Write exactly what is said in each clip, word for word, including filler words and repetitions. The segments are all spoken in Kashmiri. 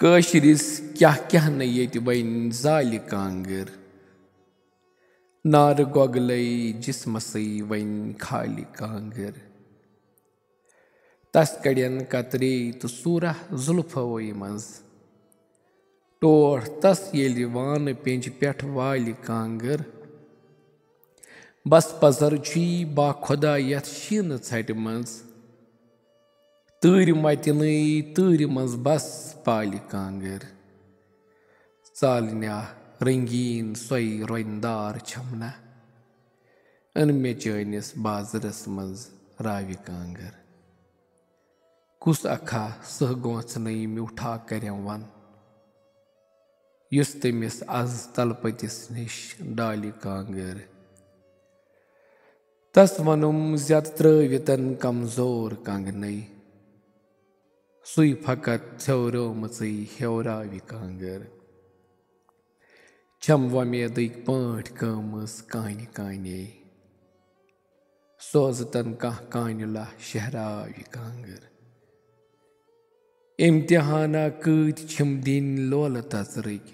کٲشرِس کیٛاہ کیٛاہ نہٕ ییٚتہِ وۄنۍ زالہِ کانٛگٕر۔ نارٕ گۄگلَے جسمَسٕے وۄنۍ کھالہِ کانٛگٕر۔ تَس کَڑٮ۪ن کترے تہٕ سوٗرہ زُلفوٕے منٛز۔ ٹوٹھ تَس ییٚلہِ وانہٕ پٮ۪نٛجہِ پٮ۪ٹھ والہِ کانٛگٕر۔ بس پزر چھُے با خۄدا یَتھ شیٖنہٕ ژھٹہِ منٛز۔ تۭرِ متنٕے تۭرِ منٛز بس پالہِ کانٛگٕر۔ ژالنیٛا رنٛگیٖن سۄے رۄنہِ دار چھَم نہ۔ أنۍ مےٚ چٲنِس بازرس منٛز راوِ کانٛگٕر۔ کُس اکھا سٕہہ گونٛژھنٕے میوٗٹھا کرٮ۪م وَن، یُس تٔمِس از تلپٔتِس نِش ڈالہِ کانٛگٕر۔ تس وَنُم زیادٕ ترٲوِتن کمزور کنٛگنَے، سُے فقط ژھیورٲومٕژٕے ہیوراوِ کانٛگٕر۔ چھَم وۄمیدٕکۍ پٲٹھۍ کٲمٕژ کانہِ کانے، سوزٕ تن کانٛہہ کانہِ لہ شہراوِ کانٛگٕر۔ امتحانہ کۭتۍ چھِم دِنۍ لولہٕ تژرٕکۍ،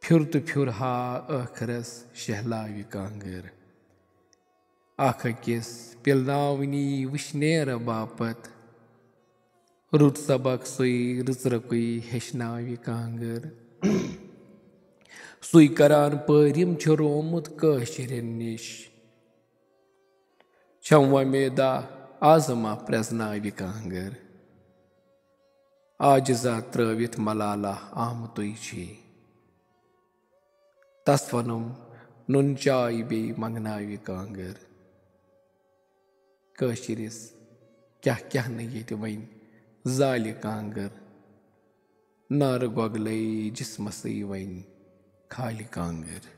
پھِر تہٕ پھِر ہا ٲخرس شہلاوِ کانٛگٕر۔ اکھ أکِس پِلناونی وٕشنیرٕ باپتھ، رُت سبق سُے رٕژرٕکُے ہیٚچھناوِ کانٛگٕر۔ سُے کران پٲرِم چھُ رومُت کٲشرٮ۪ن نِش، چھَم وۄمیدا از ما پرٛزناوِ کانٛگٕر۔ عاجزہ ترٲوِتھ ملالہ آمتُے چھُے، تس وَنُم نُن چاے بیٚیہِ منٛگناوِ کانٛگٕر۔ کٲشرِس کیٛاہ کیٛاہ نہٕ ییٚتہِ وۄنۍ زالہِ کانٛگٕر۔ نارٕ گۄگلَے جسمَسٕے وۄنۍ کھالہِ کانٛگٕر۔